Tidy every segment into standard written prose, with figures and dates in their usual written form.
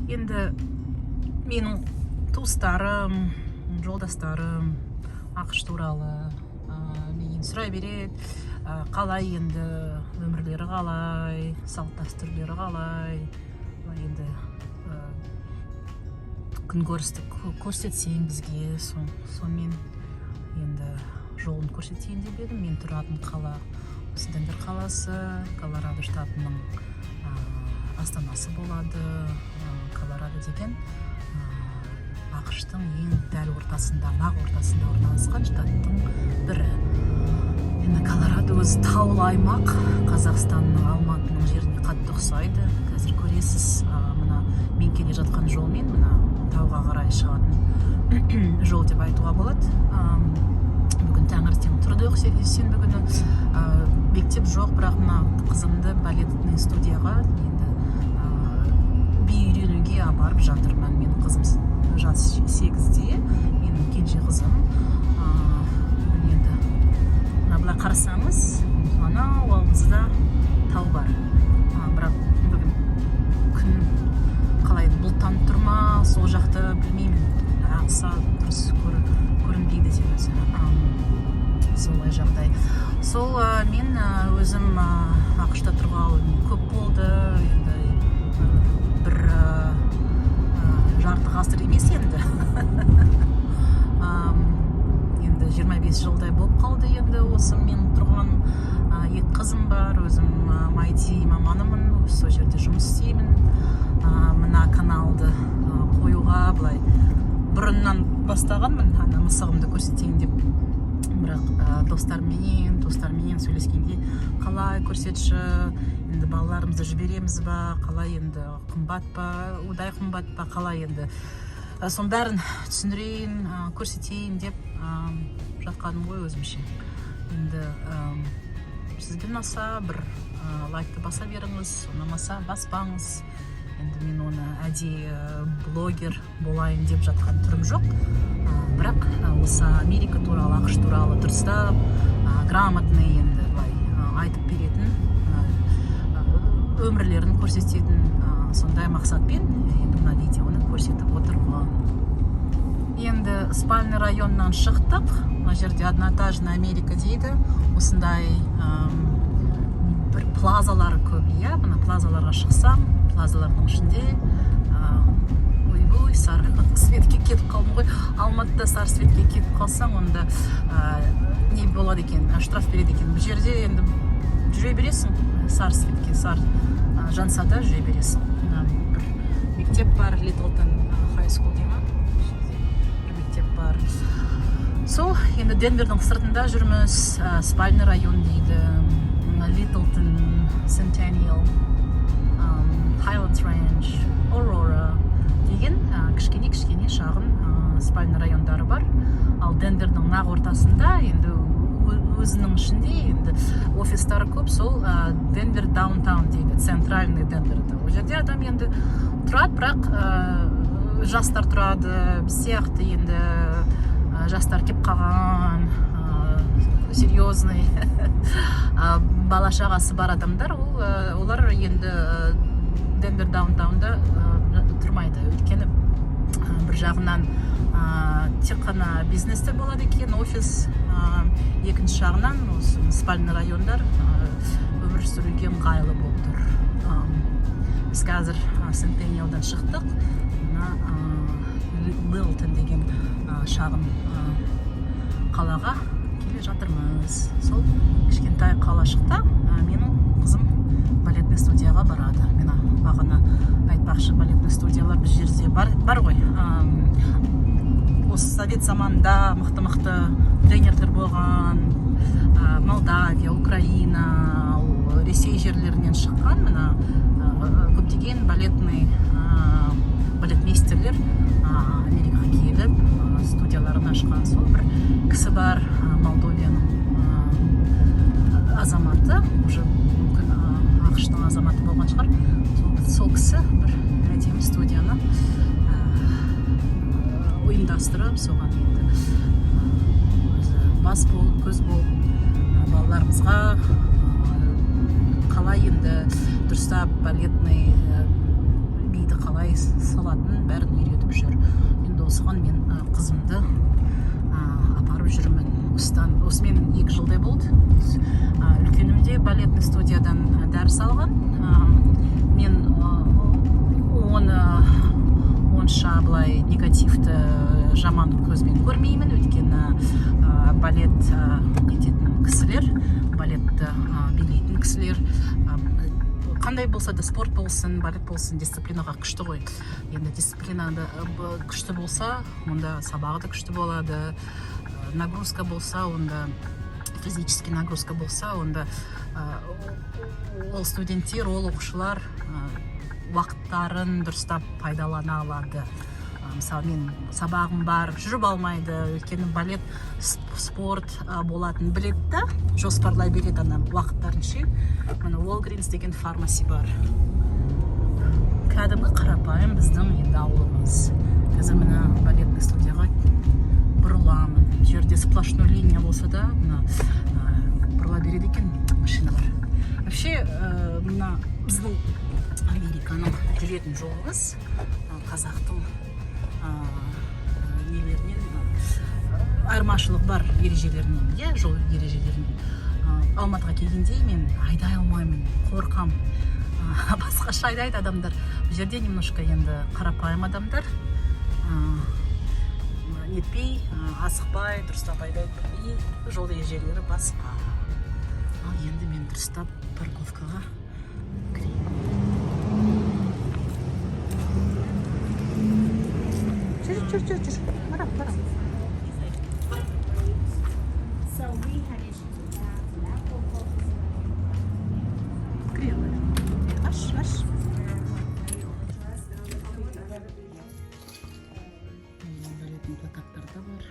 Енді менің туыстарым, жолдастарым АҚШ туралы менен сұрай береді, қалай енді өмірлері, қалай салт дәстүрлері, қалай былай енді күнкөрісті көрсетсең бізге. Сонымен енді жолын көрсетейін деп едім. Мен тұратын қала осы Денвер қаласы, Колорадо штатының астанасы болады. Колорадо деген АҚШ-тың ең дәл ортасында, нақ ортасында орналасқан штаттың бірі. Енді Колорадо өзі таулы аймақ, Қазақстанның, Алматының жеріне қатты ұқсайды. Қазір көресіз, мына мен келе жатқан жолмен мына тауға қарай шығатын жол деп айтуға болады. Бүгін таңертең тұрдық, сенбі күні. Мектеп жоқ, бірақ мына қызымды балетный студияға енді би үйренуге апарып жатырмын. Менің қызым жасы 8-де, менің кенже қызым. Бүгін енді мына былай қарасаңыз, анау алдымызда тау бар. Бірақ бүгін күн қалай, бұлттанып тұр ма сол жақты, білмеймін, аса дұрыс көрінбейді де өзі. Солай жағдай. Сол мен өзім АҚШ-та тұрғалы көп болды енді, бір жарты ғасыр емес енді. Енді 25 жылдай болып қалды енді осы мен тұрған. Екі қызым бар, өзім IT маманымын, сол жерде жұмыс істеймін. Мына каналды қоюға былай бұрыннан бастағанмын, ана мысығымды көрсетейін деп. Бірақ достарымменен, туыстарымменен сөйлескенде: «Қалай, көрсетші енді, балаларымызды жібереміз ба, қалай енді, қымбат па, удай қымбат па, қалай енді?» Соның бәрін түсіндірейін, көрсетейін деп жатқаным ғой өзімше. Енді сізге ұнаса, бір лайкты баса беріңіз, ұнамаса, баспаңыз. Енді мен оны әдейі блогер болайын деп жатқан түрім жоқ. Бірақ осы Америка туралы, АҚШ туралы дұрыстап, грамотный енді былай айтып беретін, өмірлерін көрсететін, сондай мақсатпен енді мына видеоны көрсетіп отырмын. Енді спальный районнан шықтық. Мына жерде одноэтажный Америка дейді, осындай бір плазалар көп, иә. Мына плазаларға шықсам, плазалардың ішінде ойбой, сары светке кетіп қалдым ғой. Алматыда сары светке кетіп қалсаң, онда не болады екен, штраф береді екен. Бұл жерде енді жүре бересің, сары светке, сары жанса да, жүре бересің. Мына бір мектеп бар, Литлтон High School дей ма, бұл жерде бір мектеп бар. Сол енді Денвердің сыртында жүрміз, спальный район дейді. Литлтон, Сентенниал, Хайлендс Рэнч, Аурора деген кішкене кішкене шағын спальный райондары бар. Ал Денвердің нақ ортасында енді өзінің ішінде енді офистары көп, сол Денвер даунтаун дейді, центральный Денверді. Ол жерде адам енді тұрады, бірақ жастар тұрады, біз сияқты енді жастар келіп қалған, серьезный, бала шағасы бар адамдар, ол олар енді Денвер даунтаунда тұрмайды, өйткені бір жағынан тек қана бизнестер болады екен, офис, екінші жағынан осы спальный райондар өмір сүруге ыңғайлы болып тұр. Біз қазір Сентенниалдан шықтық, мына Лилтон деген шағын қалаға келе жатырмыз. Сол кішкентай қалашықта менің қызым балетный студияға барады. Мен бағана айтпақшы, балетный студиялар бұл жерде бар, бар ғой. Осы совет заманында мықты мықты тренерлер болған, Молдавия, Украина, ол Ресей жерлерінен шыққан мына көптеген балетный балетмейстерлер Америкаға келіп, студияларын ашқан. Сол бір кісі бар, Молдовияның азаматы, уже мүмкін АҚШ-тың азаматы болған шығар. Сол кісі бір әдемі студияны ұйымдастырып, соған енді өзі бас болып, көз болып, балаларымызға қалай енді дұрыстап балетный биді қалай қалай салатынын, бәрін үйретіп жүр. Енді осыған мен қызымды апарып жүрмін. Осыдан осымен 2 жылдай болды. Үлкенім де балетный студиядан дәріс алған. Мен оны онша былай негативті, жаман көзбен көрмеймін, өйткені балет нететін кісілер, балетті билейтін кісілер, қандай болса да, спорт болсын, балет болсын, дисциплинаға күшті ғой. Енді дисциплинада күшті болса, онда сабағы да күшті болады. Нагрузка болса, онда физический нагрузка болса, онда ол студенттер, ол оқушылар уақыттарын дұрыстап пайдалана алады. Мысалы, мен сабағым бар, жүріп алмайды, өйткені балет спорт болатынын біледі да, жоспарлай береді ана уақыттарын ше. Міне, Walgreens деген pharmacy бар. Кәдімгі қарапайым біздің енді ауылымыз. Қазір мына балетный студияға бұрыламын. Бұл жерде сплошной линия болса да, мына бұрыла береді екен машиналар. Вообще мына біздің Американың жүретін жолымыз қазақтың нелерінен айырмашылық бар, ережелерінен, иә, жол ережелерінен. Алматыға келгенде мен айдай алмаймын, қорқам. Басқаша айдайды адамдар. Бұл жерде немножко енді қарапайым адамдар, нетпей, асықпай, дұрыстап айдайды, и жол ережелері басқа. Ал енді мен дұрыстап парковкаға кірейін. Жүр, жүр, жүр, жүр, барам, барам. So we had issues with that, so that whole process. Кіре ғой, аш, аш. Балетный плакаттар да бар.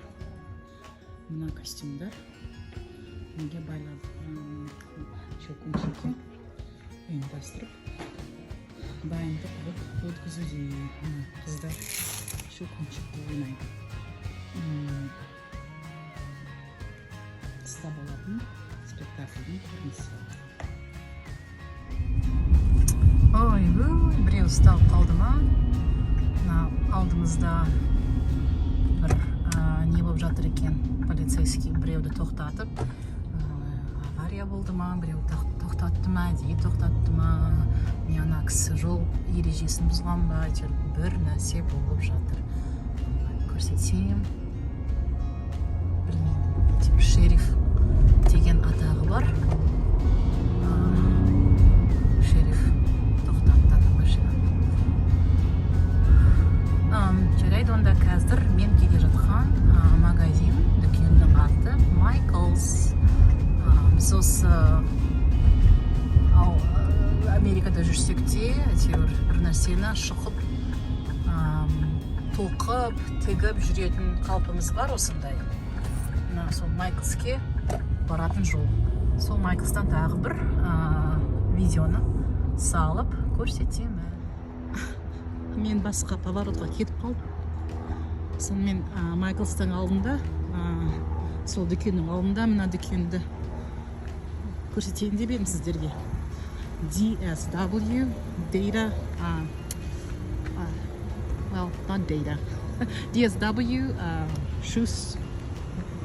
Мына костюмдар неге байлап, «Щелкунчики» ұйымдастырып, дайындық өткізуде. Мына қыздар «Щелкунчик» ойнайды. Қыста болатын спектакльдің көрінісі. Ойбой, біреу ұсталып қалды ма? Мына алдымызда бір не болып жатыр екен, полицейский біреуді тоқтатып, авария болды ма, біреу тоқтатты ма, әдейі тоқтатты ма, не ана кісі жол ережесін бұзған ба, әйтеуір бір нәрсе болып жатыр. Көрсетсем, білмеймін, әйтеуір шериф деген атағы бар. Шериф тоқтатты ана машинаны. Жарайды, онда қазір мен келе жатқан магазин, дүкеннің аты Майклс. Біз осы Америкада жүрсек те, әйтеуір бір нәрсені шұқып, тоқып, тігіп жүретін қалпымыз бар осындай. Мына сол Майклске баратын жол. Сол Майклстан тағы бір видеоны салып көрсетемін. Мен басқа поворотқа кетіп қалдым. Сонымен Майклстың алдында, сол дүкеннің алдында мына дүкенді көрсетейін деп едім сіздерге. DSW Data, well, not data, DSW Shoes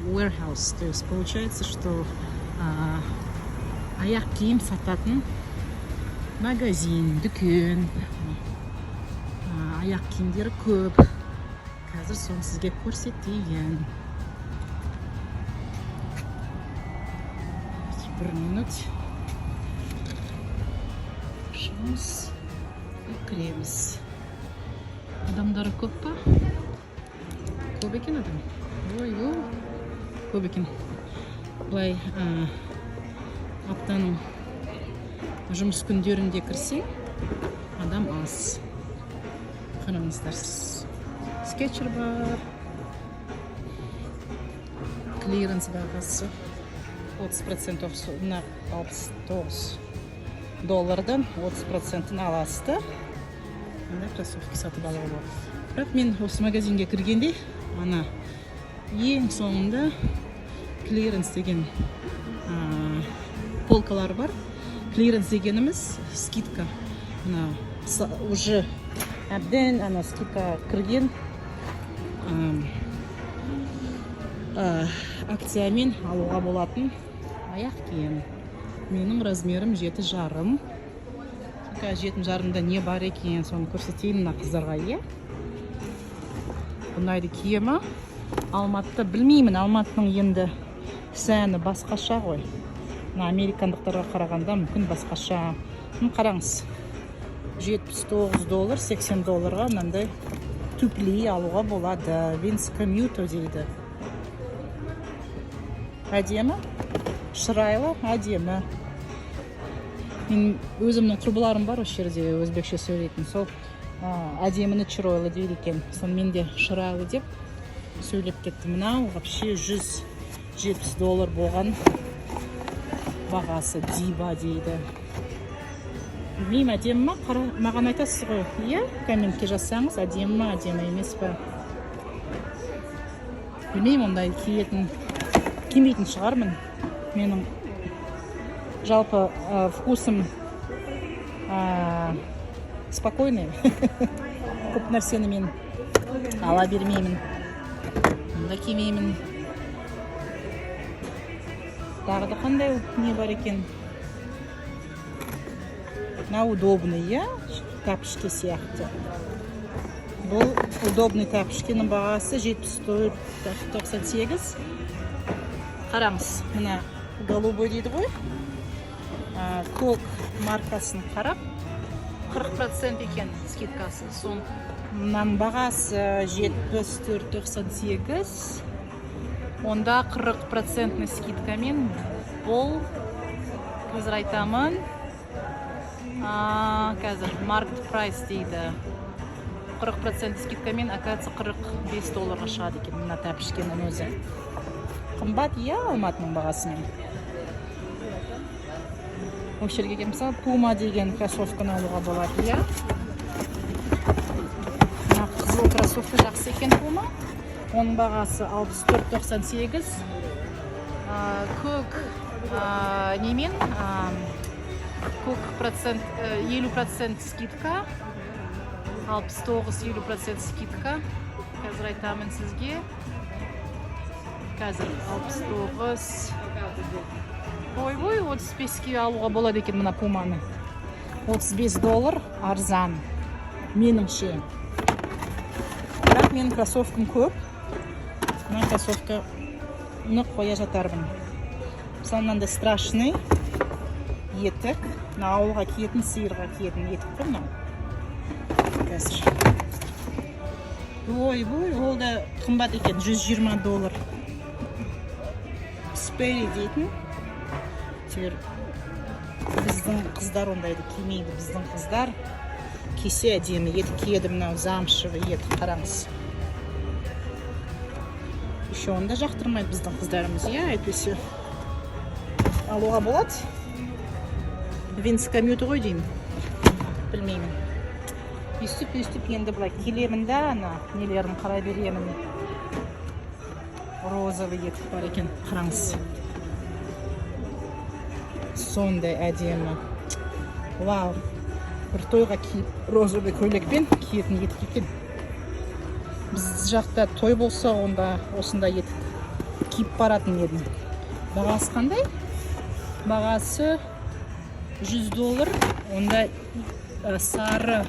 Warehouse. То есть получается, что аяқ киім сататын магазин, дүкен. Аяқ киімдері көп. Қазір соны сізге көрсетейін. Бір минут, шығамыз и кіреміз. Адамдары көп па? Көп екен адам. Ой, ой, көп екен. Былай аптаның жұмыс күндерінде кірсең, адам аз. Қараңыздар, Skechers бар, клиренс бағасы 30%. Мына 69 доллардан 30%-ін аласыз да, мына кроссовки сатып алуға болады. Бірақ мен осы магазинге кіргенде ана ең соңында клиренс деген полкалар бар. Клиренс дегеніміз скидка. Мына уже Әбден ана скидка кірген, акциямен алуға болатын аяқ киім. Менің размерім 7,5. Қазір 7,5-да не бар екен, соны көрсетейін мына қыздарға, иә. Бұндайды кие ма Алматыда, білмеймін. Алматының енді сәні басқаша ғой, мына американдықтарға қарағанда мүмкін басқаша. Міне, қараңыз, 79 доллар, 80 долларға мынандай туфли алуға болады. Vince Camuto дейді. Әдемі, шырайлы, әдемі. Мен өзімнің құрбыларым бар осы жерде өзбекше сөйлейтін, сол әдеміні chiroyli дейді екен. Соны мен де шырайлы деп сөйлеп кеттім. Мынау вообще 170 доллар болған бағасы. Диба дейді. Білмеймін, әдемі ма? Қара, маған айтасыз ғой, иә, комментке жазсаңыз, әдемі ма, әдемі емес па. Білмеймін, ондай киетін, кимейтін шығармын. Менің жалпы вкусым спокойный, көп нәрсені мен ала бермеймін, мұнда кимеймін. Тағы да қандай не бар екен? Мынау удобный, иә, тәпішке сияқты. Бұл удобный тәпішкенің бағасы 74,98. Қараңыз, мына голубой дейді ғой, көк маркасын қарап, 40% екен скидкасы. Сон мынаның бағасы 74,98, онда 40 процентный скидкамен бұл, қазір айтамын, қазір marked price дейді. 40% скидкамен, оказывается, 45 долларға шығады екен мына тәпішкенің өзі. Қымбат, иә, Алматының бағасымен. Осы жерге келіп, мысалы, Пума деген кроссовканы алуға болады, иә. Мына қызыл кроссовка жақсы екен, Пума. Оның бағасы 64,98. Көк немен, көк процент, 50% скидка, 69, 50% скидка. Қазір айтамын сізге, қазір 69, ойбой, 35-ке алуға болады екен мына Пуманы. 35 доллар, арзан меніңше. Бірақ менің кроссовкам көп, мына кроссовканы қоя жатармын. Мысалы, мынандай страшный етік, мына ауылға киетін, сиырға киетін етік қой мынау. Қазір, ойбой, ол да қымбат екен, 120 доллар. Sperry дейтін. Әйтеуір біздің қыздар ондайды кимейді. Біздің қыздар кисе, әдемі етік киеді. Мынау замшевый етік, қараңыз. Еще оны да жақтырмайды біздің қыздарымыз, иә. Әйтпесе алуға болады. Vince Camuto ғой деймін, білмеймін. Өйстіп, өйстіп енді былай келемін да, ана нелерін қарай беремін. Розовый етік бар екен, қараңыз, сондай әдемі. Вау, бір тойға киіп, розовый көйлекпен киетін етік екен. Біз жақта той болса, онда осындай етік киіп баратын едім. Бағасы қандай? Бағасы 100 доллар. Онда сары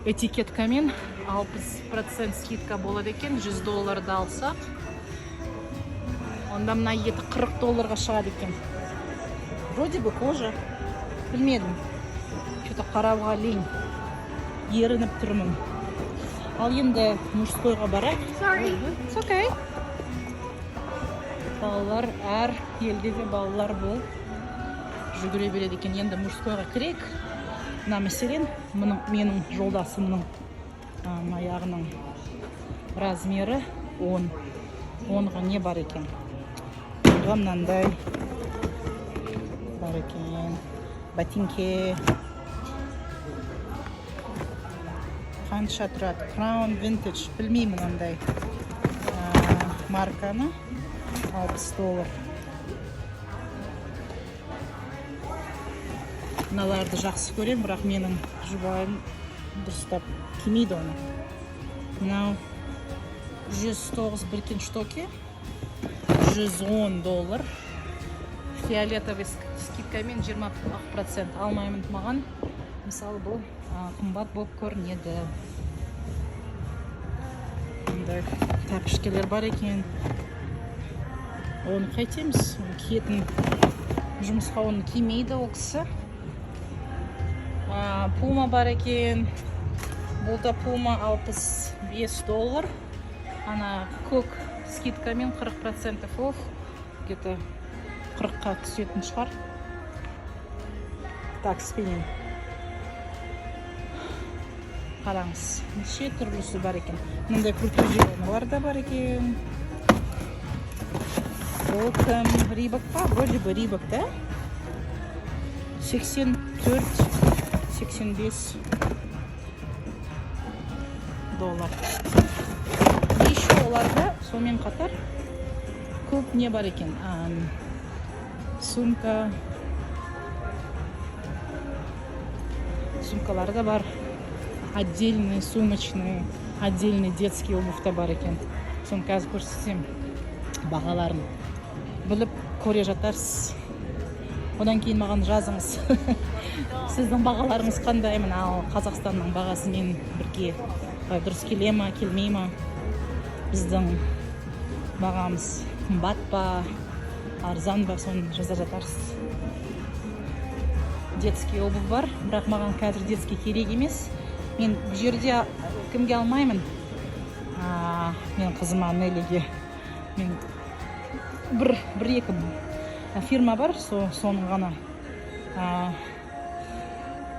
этикеткамен 60% скидка болады екен. 100 долларды алсақ, онда мына етік 40 долларға шығады екен. Вроде бы кожа, білмедім, че то қарауға лень, ерініп тұрмын. Ал енді мужскойға барайық. Sorry. It's okay. Балалар, әр елде де балалар болып жүгіре береді екен. Енді мужскойға кірейік. Мына, мәселен, мұның, менің жолдасымның аяғының размері 10. 10-ға не бар екен? 10-ға мынандай бар екен ботинке. Қанша тұрады? Crown Vintage, білмеймін ондай марканы. 60 доллар. Мыналарды жақсы көремін, бірақ менің жұбайым Дұрыстап кимейді оны. Мынау 109 Биркенштоки, 110 доллар. Фиолетовый скидкамен 20%. Алмаймын, маған мысалы бұл қымбат болып көрінеді. Мындай тәпішкелер бар екен. Оны қайтеміз? Оны киетін, жұмысқа оны кимейді ол кісі. Пума бар екен. Бұл да Пума, 65 доллар. Ана көк скидкамен 40% off, где-то 40-қа түсетін шығар. Такспенен қараңыз, неше түрлісі бар екен. Мындай куртка да бар екен. Ол кім, Рибок па? Вроде бы Рибок да. 84, 85 доллар. Еще оларда сонымен қатар көп не бар екен. Сумка, сумкалары да бар, отдельный сумочный, отдельный детский обувь та бар екен. Соны қазір көрсетсем, бағаларын біліп көре жатарсыз. Одан кейін маған жазыңыз, сіздің бағаларыңыз қандай, мынау Қазақстанның бағасымен бірге қалай, дұрыс келе ма, келмей ма, біздің бағамыз қымбат па, арзан ба, соны жаза жатарсыз. Детский обувь бар, бірақ маған қазір детский керек емес. Мен бұл жерде кімге алмаймын? Мен қызыма, Неллиге. Мен бір екі фирма бар, соның ғана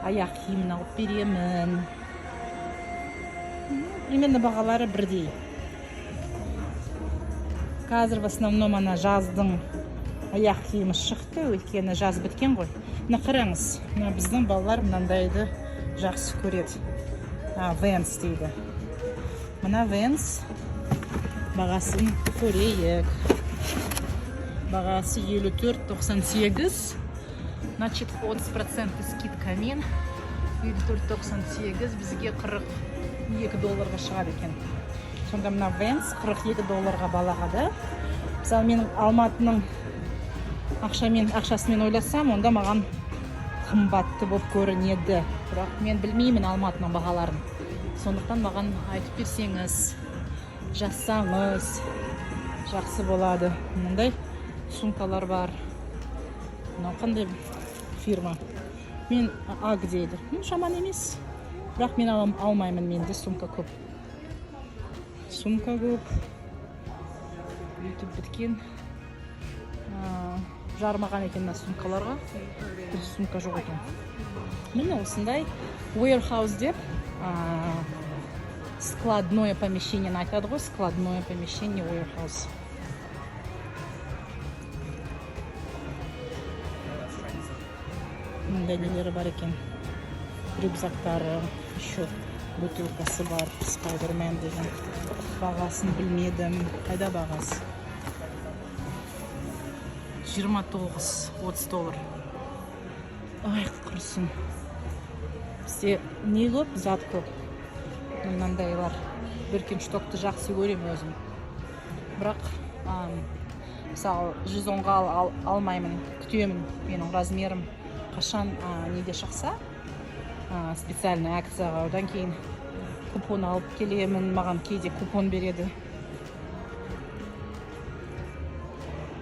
аяқ киімін алып беремін. Примерно бағалары бірдей. Қазір в основном ана жаздың аяқ киімі шықты, өйткені жаз біткен ғой. Мына қараңыз, мына біздің балалар мынандайды жақсы көреді. Vans дейді. Мына Vans бағасын көрейік. Бағасы 54,98, значит, 30% скидкамен 54,98 бізге 42 долларға шығады екен. Сонда мына Vans 42 долларға балаға да. Мысалы, менің Алматының ақшасымен ойласам, онда маған қымбатты болып көрінеді. Бірақ мен білмеймін Алматының бағаларын, сондықтан маған айтып берсеңіз, жазсаңыз, жақсы болады. Мындай сумкалар бар. Мынау қандай фирма? Мен аг дейді. Ну, жаман емес, бірақ мен алмаймын, менде сумка көп, сумка көп. Бүйтіп біткен. Жарымаған екен мына сумкаларға, бір сумка жоқ екен. Міне, осындай warehouse деп, складное помещение айтады ғой, складное помещение, warehouse. Мындай нелері бар екен, рюкзактары, еще бутылкасы бар. Спайдермен деген, бағасын білмедім. Қайда бағасы? 29-30 доллар. Ай, құрысын, бізде не көп, зат көп. Мынандайлар, Биркенштокты жақсы көремін өзім, бірақ мысалы, 110-ға алмаймын, күтемін, менің размерім қашан неде шықса, специальный акцияға, одан кейін купон алып келемін. Маған кейде купон береді.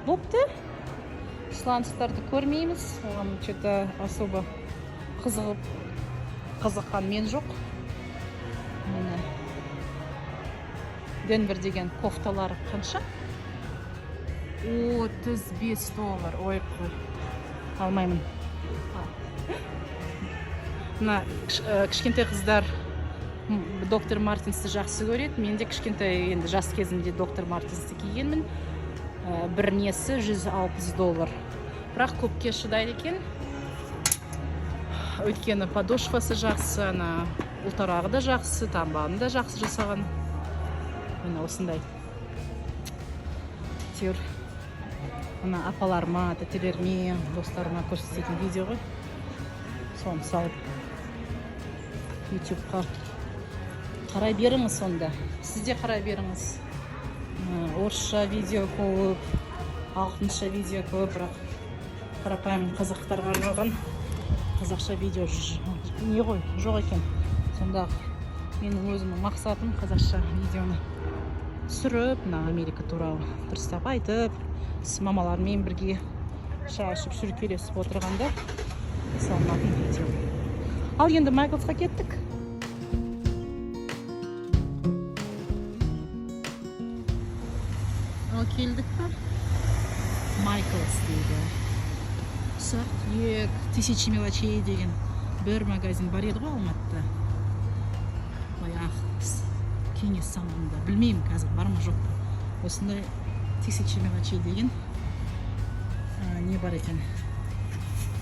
Бопты, сланцтарды көрмейміз, оған че-то особо қызыққан мен жоқ. Міне, Денвер деген кофталар қанша? 35 доллар. Ой, қой, алмаймын. Мына кішкентай қыздар Доктор Мартинсті жақсы көреді. Мен де кішкентай, енді жас кезімде Доктор Мартинсті кигенмін. Бір несі 160 доллар, бірақ көпке шыдайды екен, өйткені подошвасы жақсы, ана ұлтарағы да жақсы, тамбаны да жақсы жасаған. Міне, осындай. Әйтеуір мына апаларыма, тәтелеріме, достарыма көрсететін видео ғой, соны салып. Ютубқа қарай беріңіз сонда. Сіз де қарай беріңіз. Орысша видео көп, ағылшынша видео көп, бірақ қарапайым қазақтарға арналған қазақша видео не ғой, жоқ екен. Сонда менің өзімнің мақсатым қазақша видеоны түсіріп, мына Америка туралы дұрыстап айтып, мамалармен бірге шай ішіп, шүркелесіп отырғанда салынатын видео. Ал енді Майклсқа кеттік. Ал келдік па? Майклс дейді. Ұсақ түйек, «Тысячи мелочей» деген бір магазин бар еді ғой Алматыда. Баяғы кеңес заманында. Білмеймін, қазір бар ма, жоқ па. Осындай «Тысячи мелочей» деген не бар екен.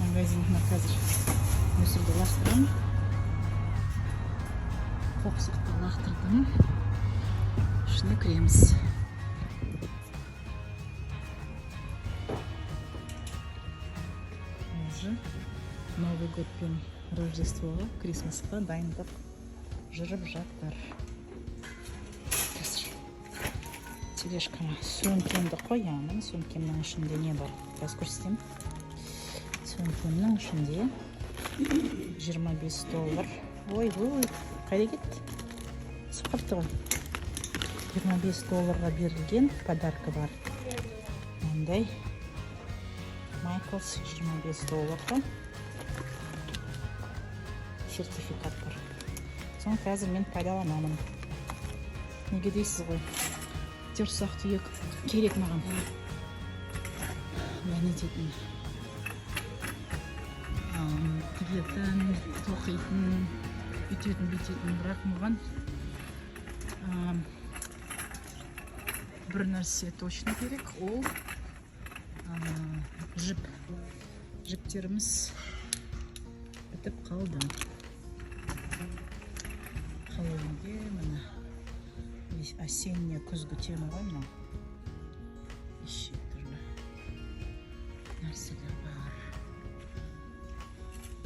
Магазин. Мына қазір мусорды лақтырамын. Қоқсықты лақтырдым. Ішіне кіреміз. Уже Новый год пен Рождествоға, Christmas қа дайындық жүріп жатыр. Қазір тележкама сөмкемді қоямын. Сөмкемнің ішінде не бар, қазір көрсетемін. Сөмкемнің ішінде 25 доллар. Ой, ой, қайда кетті? Түсіп қалыпты ғой. 25 долларға берілген подарка бар. Мындай Майклс 25 долларға сертификат бар. Соны қазір мен пайдаланамын. Неге дейсіз ғой? Ұсақ түйек керек маған. Мына не дейтін, тігетін, тоқитын, үйтетін, бүйтетін, бірақ маған бір нәрсе точно керек, ол жіп. Жіптеріміз бітіп қалды. Хэллоуинге міне, осенний, күзгі тема ғой мынау. Неше түрлі нәрселер бар.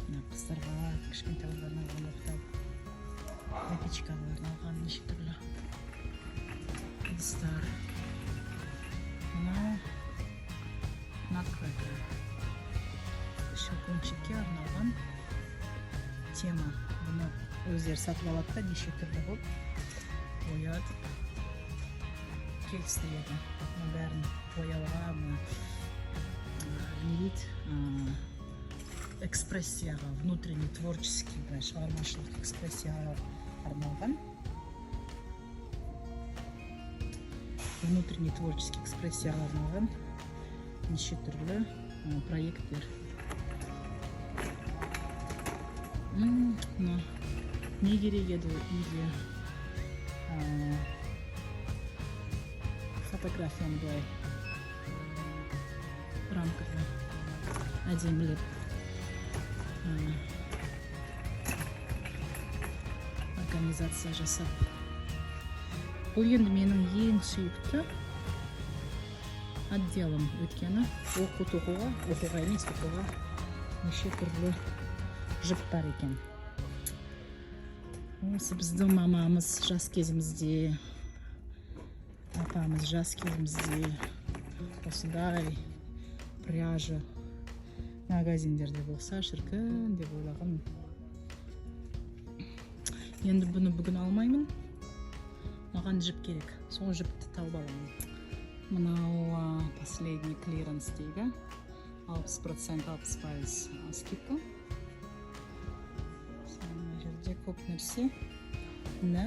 Мына қыздарға, кішкентайларға арналған оқтау, выпечкаға арналған неше түрлі ыдыстар. Мынау nutcracker, щелкунчикке арналған тема. Бұны өздері сатып алады да, неше түрлі қылып боятып келістіреді. Мына бәрін бояуға, мына не дейді, экспрессияға, внутренний творческий, былай шығармашылық экспрессияға арналған, внутренний творческий экспрессияға арналған неше түрлі проекттер. Мына не керек еді үйге? Фотографияны былай рамкаға әдемілеп организация жасап. Бұл енді менің ең сүйікті отделым, өйткені оқу тоқуға, оқуға емес, тоқуға неше түрлі жіп бар екен. Осы біздің мамамыз жас кезімізде, апамыз жас кезімізде осындай пряжа магазиндерде болса шіркін деп ойлағанмын. Енді бұны бүгін алмаймын, маған жіп керек, сол жіпті тауып аламын. Мынау последний клиренс дейді, 60%, 60% скидка. Мына жерде көп нәрсені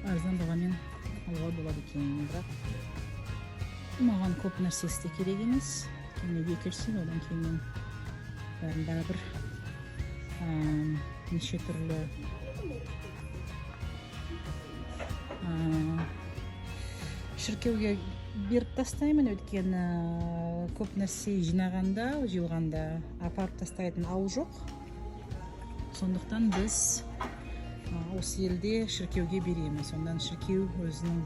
арзан бағамен алуға болады екен, бірақ маған көп нәрсесі де керек емес. Өйткені үйге келсем, одан кейін мен бәрін бәрібір неше түрлі шіркеуге беріп тастаймын, өйткені көп нәрсе жинағанда, жиылғанда апарып тастайтын ауыл жоқ. Сондықтан біз осы елде шіркеуге береміз. Сондан шіркеу өзінің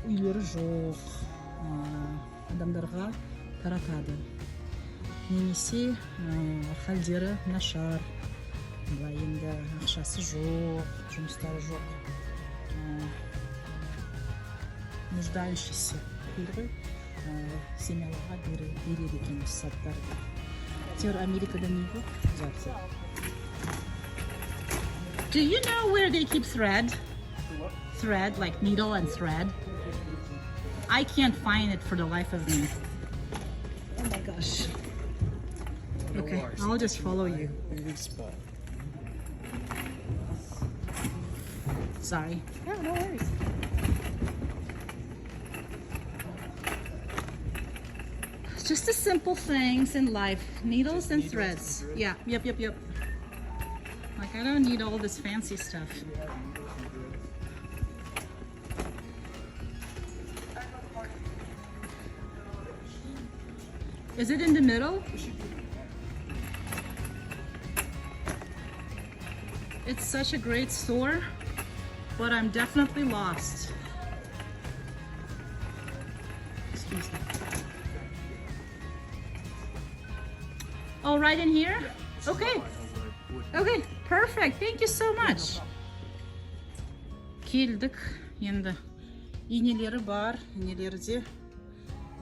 үйлері жоқ адамдарға таратады. Немесе халдері нашар, былай енді ақшасы жоқ, жұмыстары жоқ, нуждающийся дейді ғой, семьяларға береді екен осы заттарды. Әйтеуір, Америкада не жоқ зат. Do you know where they keep thread? Thread, like needle and thread. I can't find it for the life of me. Oh my gosh. Okay, I'll just follow you. Big spot. Sorry. Yeah, no worries. Just the simple things in life. Needles and Needles and threads. threads. Yeah, yep. Like, I don't need all this fancy stuff. You have needles and threads. Is it in the middle? It should be in the back. It's such a great store, but I'm definitely lost. Excuse me. Oh, right in here? This is Okay. the aisle where I would- Okay, perfect. Thank you so much. Келдік енді. Инелері бар, инелері де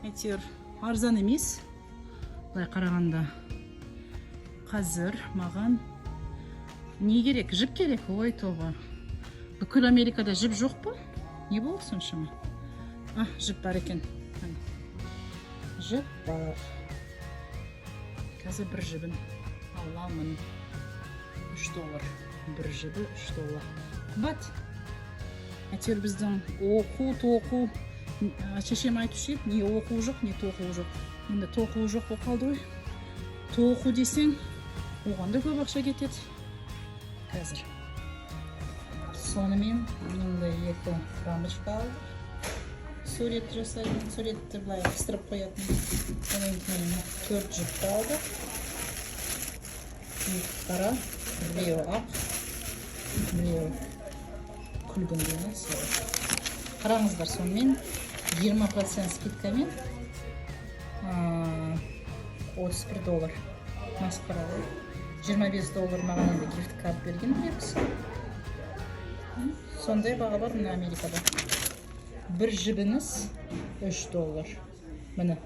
әйтеуір арзан емес. Былай қарағанда, қазір маған не керек? Жіп керек. Ой, тоба. Бүкіл Америкада жіп жоқ па? Не болды соншама? А, жіп бар екен. Міне. Жіп бар. Қазір бір жібін аламын. 3 доллар. Бір жібі 3 доллар. Қымбат. Әйтеуір, біздің оқу, тоқу, шешем айтушы еді, не оқу жоқ, не тоқу жоқ. Енді тоқу жоқ болып қалды ғой. Тоқу десең, оған да көп ақша кетеді. Қазір. Сонымен мынандай екі рамочка алдық. Сурет жасайтын, суретті былай қыстырып қоятын. Одан кейін төрт жіпті алдық. Екі қара, біреуі ақ, біреуі күлгін дені сол. Қараңыздар, сонымен 20% скидкамен 31 доллар. Масқара ғой. 25 доллар маған енді gift card берген мына кісі. Сондай баға бар мына Америкада. Бір жібіңіз 3 доллар. Міне.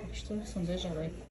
Так что сондай жағдай.